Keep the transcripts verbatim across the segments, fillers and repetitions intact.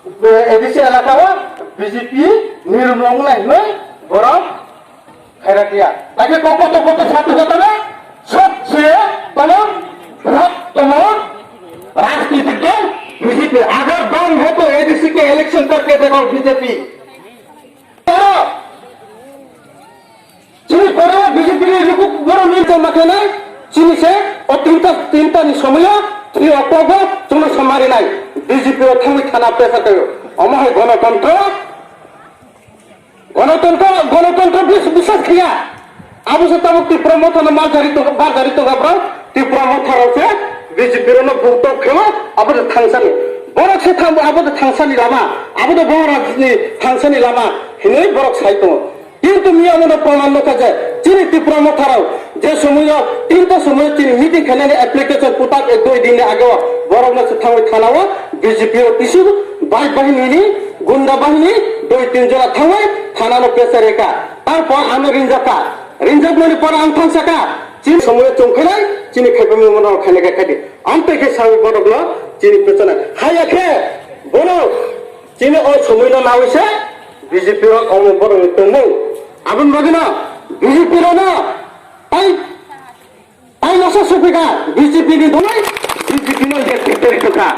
ADC elaka wo BJP ni rung nai hwnwi borok khaira kya. Age kokoto koto satu jatana sab se tolong brat tolong rajnitik dol BJP. Agar dol hai to ADC ke election target dekho BJP. Toro chini pore BJP ni luku boro ni jama khe nai, chini se o tinta, tinta ni somoyo, chini o kogo, chungno samari nai. BJP o thangwi thana pressure kayo. Omo hai gonotontro, gonotontro, gonotontro bis-, biswas khiya. Abo se tabuk Tipra Motha no marjari tong, marjari tong abra, Tipra Motha rao se BJP rao no bukto khemo, abo de thangsani. Borok se thang, abo de thangsani lama, abo de borok ni thangsani lama, hinwi borok sai tongo. Kintu miya omo no proman nukha je, chini Tipra Motha rao je somoyo, tinta somoyo chini meeting khainani application putak ek dui din ni age o, borok no se thangwi thana o, BJP o kisu bai bahini ni, gunda bahini, dui tin jora thangwi thana no pressure reka. Tarpor ano rinjaka, rinjakmani por ang thangsaka, chini somoyo chongkhainai, chini khaipai mano khainai khe khaidi. Amtwi khe sawi borok no chini pressure nai. Haya khe, bono, chini o somoy no nawi se, BJP o omo borok ni tongmung. Aboni bagwi no BJP rao no tai, tai no sa suphi kha, BJP ni dongwi, BJP no je victory tong kha.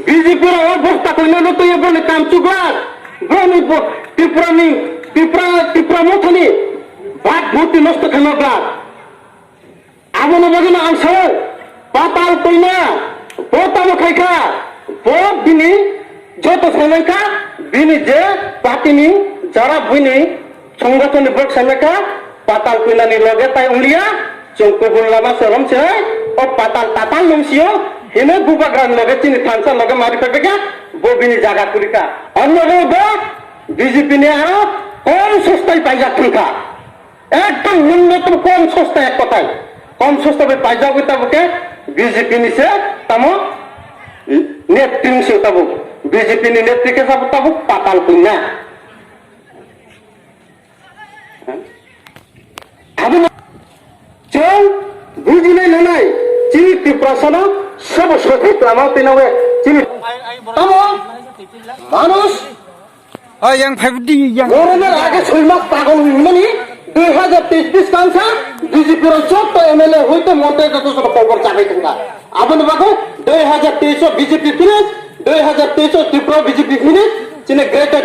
BJP rao o bosta koino no twi borok ni kam chukla, borok ni bo-, Tripura ni, Tripura, Tipra Motha ni bhab bhuti nosto khaima bla. Abo no bagwi no ang sao, Patal Kanya, bo tamo khai kha, bo bini joto saimai kha, bini je party ni jara buini songgothon ni borok saimai kha, Patal Kanya ni loge tai wngliya, chwng kubun lama se rom se, o Patal Tatal nung sio, hino bubagra ni loge chini thansa loge mari phai kha, bo bini jaga kuri kha. Ano bo BJP ni aro kom sostai paijak thang kha. Ekdom nunnotom kom sosta ek kotai. Kom sosta bai paijagwi tabuk khe BJP ni se tamo netri ni se tabuk. BJP ni netri khe tabuk, tabuk Patal Kanya. Abo no chwng bujinai nanai chini Tiprasa no sobo sothik lama twi nangwi chini tamo manush O yang phai di yang. Corona age soi mas pagol hwnmani dui hazar teis bis kansa BJP rao joto MLA hoito montri joto joto kobor chabai tongkha. Aboni bagwi dui hazar teis o BJP finish, dui hazar teis o Tripura BJP finish, chini greater